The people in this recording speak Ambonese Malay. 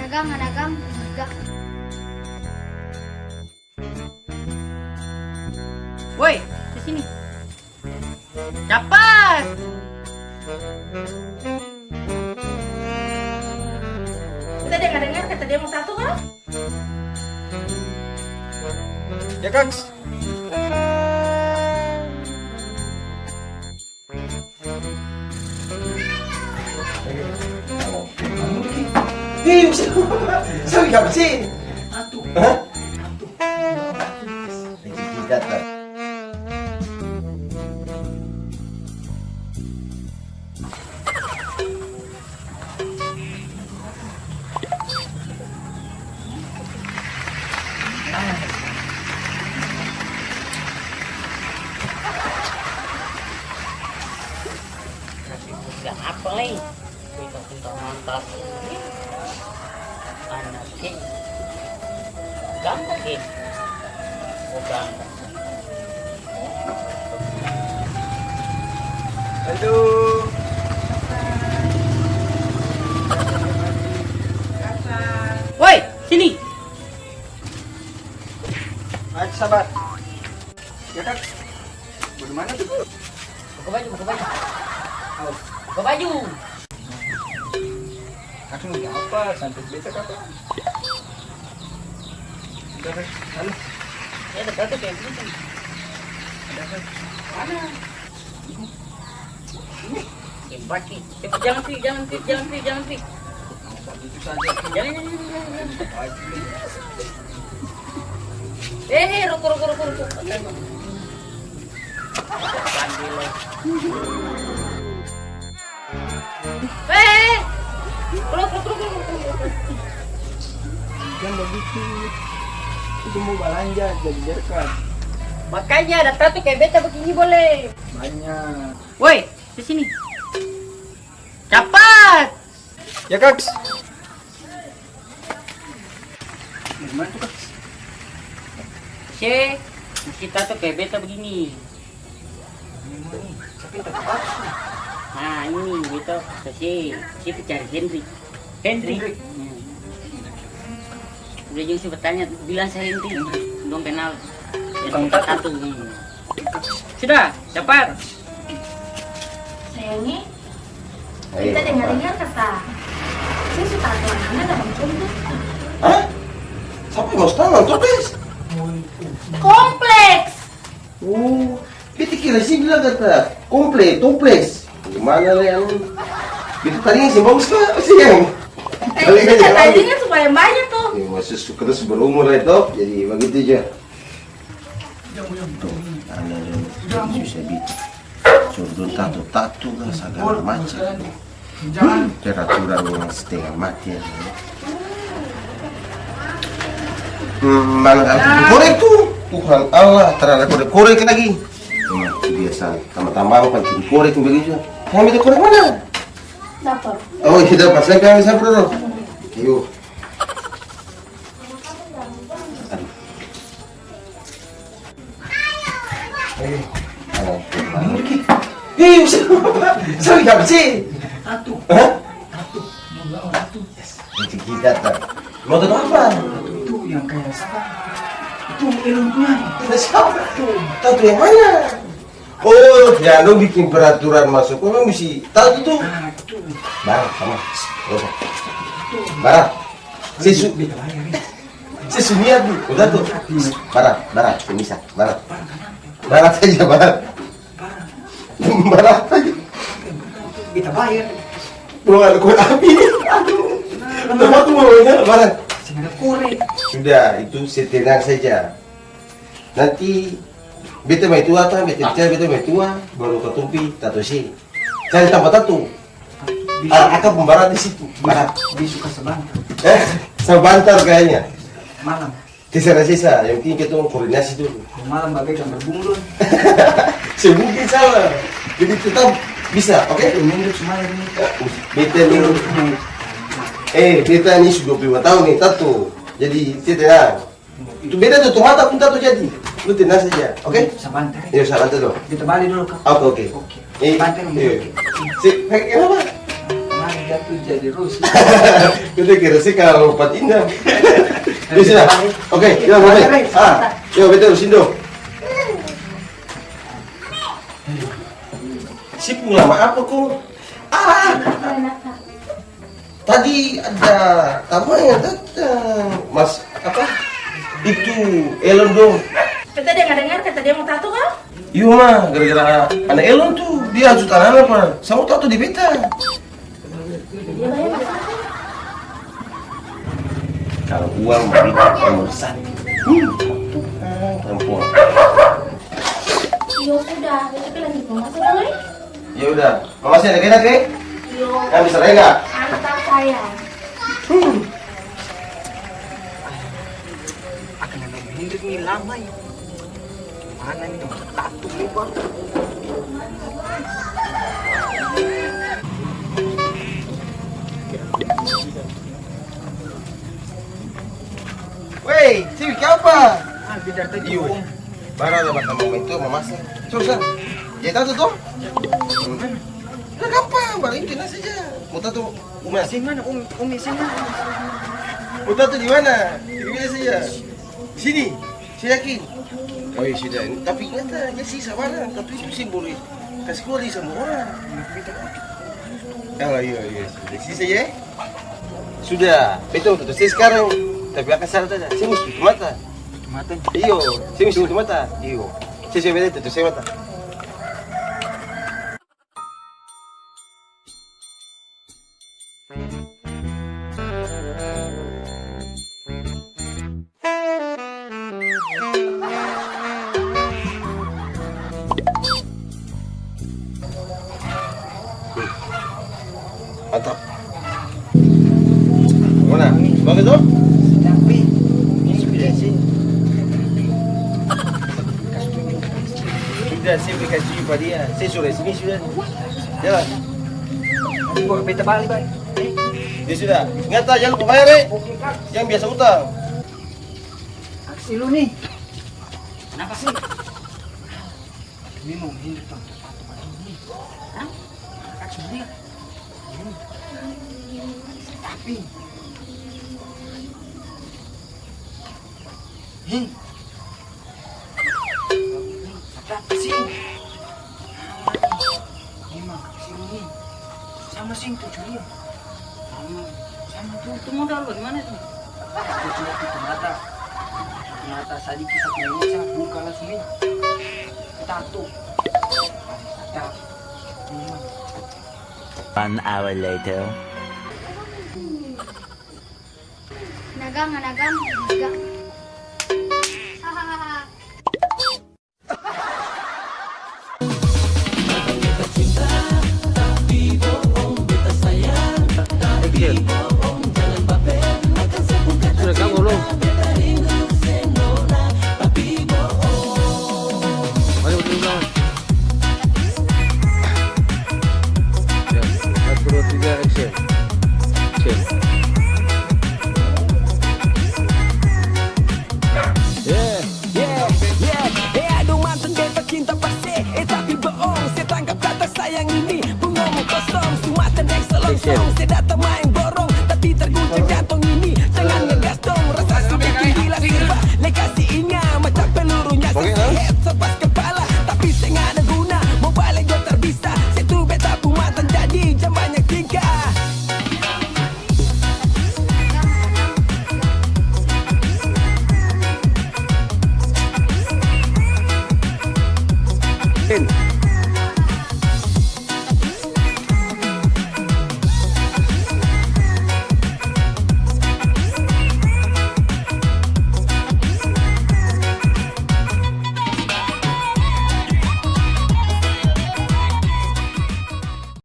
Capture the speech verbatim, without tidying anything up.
Dagang, dagang, dagang. Woi, ke sini. Capat! Kita dengar-dengar kata dia mau satu, ha? Ya, Kaks. Hei, siapa sih? Atu. Hah? Atu. Rezeki datang. Tapi budak apa lai? Pintar-pintar mantan. Anak, eh. Ganteng, eh. Oh, ganteng. Halo. Woi, sini. Naik, sabar. Ya, Kak. Bagaimana tuh? Buka baju, buka baju. Halo. Buka baju. Kak, lu apa? Sampai beta, Kak. Udah, Kak. Halo. Ya, ada satu kayak gini. Ada, Kak. Mana? Tembak nih. Cepat, jangan, Pi, jangan, Pi, jangan, Pi, jangan, Pi. Jangan, jangan, jangan, jangan, jangan. Eh, eh, rokok, rokok, rokok, rokok. Eh, eh. Rokok, rokok, rokok, rokok. Jang bagitu. Itu mau balanja, jadi jerkan. Makanya ada tatu kayak beta begini boleh. Banyak. Woi, ke sini. Capat! Ya, Kaks. Dari mana tuh, Kaks? Se, kita tuh kayak beta begini. Ini mau nih, siapa yang tatu, Kaks? Nah, ini beta, se, se cari Hendrik. Hendrik. Hendrik. Hmm. Udah jang se bertanya, bilang se Hendrik. Hendrik. Dong kenal. Tukang tatu. Tatu. Hmm. Sudah, capat. Sayang e, beta dengar-dengar kata se su tatu ana dalam kompleks. Hah? Sapa yang mo su tau dalam kompleks? Kompleks! Oh, beta kira se bilang kata kompleks, toples. Bagaimana le anu? Beta talinga seng bagus ka? Seng. Eh, beta talinga supaya banyak to. Ya, maksud su kata su berumur lai to, jadi bagitu ja. Tuh, anda lihat, susah bikin. Suruh dong tatu-tatu lah, sagala macam. Hmm, peraturan yang setengah mati ya. Hmm, mana ada korek tuh? Tuhan Allah, tarada korek-korek lagi. Cuma kebiasaan, tambah-tambah bukan curi korek begitu. Saya ambil korek mana? Dapur. Oh, iya, dapur. Saya ambil sapu dulu. Ayo. Aduh. Eh, ayo, Tuhan. Hei, siapa sih? Tatu. Hah? Tatu. Mau bawa tatu. Rezeki datang. Mau tatu apa? Tatu itu yang kayak siapa? Itu Elon punya. Ada siapa? Tuh. Tatu yang mana? Oh, ya, lo bikin peraturan masuk. Lo mesti tatu tuh. Ah, itu. Barang, sama. Gak usah. Itu. Barang. Sesu. Beta bayar, ya. Se su niat ni, udah tuh. Bara, bara, seng bisa, bara. Bara saja, bara. Bara saja. Beta bayar. Belum ada korek api. Aduh. Tempat tuh mau bara. Seng ada korek. Sudah, itu se tenang saja. Nanti beta mai tua, tong beta bicara beta mai tua, baru katong pi tatu se. Cari tampa tatu. Bisu. Ah, akang pung barat di situ. Bisu. Barat. Bisu ka sabantar. Eh, sabantar kayaknya. Malam. Terserah sisa, yang penting kita koordinasi dulu. Malam bagai gambar bunglon. Seng mungkin salah. Jadi tetap bisa, oke? Itu mendek semuanya ini. Eh, beta ni. Eh, beta ni su dua puluh lima tahun ni, tatu. Jadi, kita tenang. Itu beta tutup mata pun tatu jadi. Lu tenang saja, oke? Sabantar. Iya, sabantar dong. Beta bale dolo, Kak. Oke, oke. Oke. Eh, sabantar, iya. Oke. Si, pakai apa? Kemari. Jatuh jadi rusuh. Beta kira sih kalau lompat indah. Ya sudah. Oke, yo, Mame. Ah, yo, beta urusin dong. Si pung lama apa ko? Ah! Tadi ada tamu yang datang, Mas, apa? Itu Elon dong. Beta dengar-dengar kata dia mau tato ka? Iyo, Ma, gara-gara ana Elon tu, dia hajut ana-ana par samua tato di beta. Kalo uang barita nomor satu. Hmm, Tuhan, ampun. Iyo sudah, beta pi lanjut mama sudah, Mai. Ya udah, mama seng enak-enak, e? Iyo. Yang bisa rega. Mantap, sayang. Hmm. Akang ada Om Hendrik ni lama, e. Mana ini dong? Tatu lupa. Weh, Ciwi, kenapa? Ah, beda tadi, Iyo. Om. Barang ada mata mama itu, mama sih. Susah. Jadi tatu tuh? Nah, gampang, paling kena saja. Mau tatu, Uma. Sini mana, Om? Om, sini mana? Mau tatu di mana? Di mana saja? Sini. Saya yakin. Oh, iya, sudah. Tapi ingat, ya, sih, sabar, tapi itu sih boleh kasih keluar di sama orang. Oh, iya, iya, sudah. Sih, saya. Sudah. Betul, betul. Saya sekarang. Tapi akan salah tanya. Saya mesti tutup mata. Tutup mata? Iyo. Saya mesti tutup mata. Iyo. Saya, saya betul, tutup saya mata. Mantap. Mana? Bagus, toh? Tapi, ini sudah sih. Sudah, saya beri kasih pa dia. Saya sudah sini, sudah. Jalan. Nanti baru beta balik, Bang. Ya sudah. Ingat, ah, jangan lupa bayar, eh. Oke, Kak. Jangan biasa utang. Aksi lu nih. Kenapa sih? Memang ini tempat apa ini? Hah? Kak, sudah. Tapi. Hei. Ada apa sih? Memang sini. Sama sih tuh, Juli. Sama, sama tuh. Itu modal bagaimana tuh? Itu cuma tutup mata. Tutup mata sadiki, satu Indonesia, buka langsung ini. Tato. Ada. Memang. One hour later. Nagang, nagang, nagang. Hahaha. Action. Sudah kamu belum? Mari, berdiri belakang. Ya, satu, dua, tiga, action. Action. Yeah. Yeah, yeah, eh, aduh mantan beta cinta pakse, eh, tapi bohong, se tangkap kata sayang ini, pung omong kosong, su mata deng selongsong, se datang maeng borong, tapi terguncang jantong ini, jangan ngegas dong, rasa su bikin gila sirba, le kasi inga, macam pelurunya se headshot pas kepala, tapi seng ada guna, mo bale jo tar bisa, se tu beta pung mantan jadi, jang banyak tingkah.